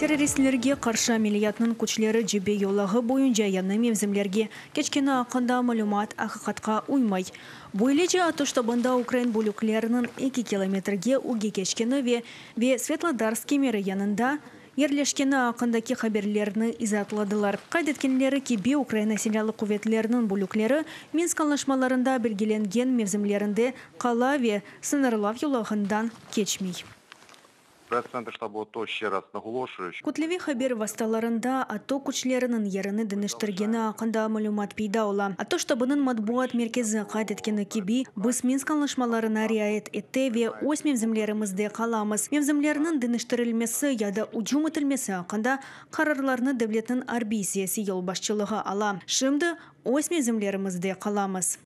Terroristlerge qarşı ameliyatnıñ küçleri cebe yolağı boyunca yañı mevzimlerge keçkeni aqqında malümat aqiqatqa uymay. Böylece, ATO ştabında ukrain bölükleriniñ 2 kilometrge ögge keçkeni ve ve Svetlodarsk kemeri yanında yerleşkeni aqqındaki haberlerni izaatladılar. Qayd etkenleri kibi, Ukraina Silâlı quvetleriniñ bölükleri Minsk añlaşmalarında belgilengen mevzimlerinde qala ve sıñırlav yolağından keçmey. Прес-центр штабу АТО ще раз наголошує, що Kütleviy haber vastalarında ATO küçleriniñ yerini deñiştirgeni aqqında malümat peyda ola. ATO ştabınıñ matbuat merkezi qayd etkeni kibi, biz Minsk añlaşmalarına riayet ete ve öz mevzimlerimizde qalamız. Mevzimlerniñ deñiştirilmesi ya da ücüm etilmesi aqqında qararlarnı devletniñ arbiy-siyasiy yolbaşçılığı ala. Şimdi öz mevzimlerimizde qalamız.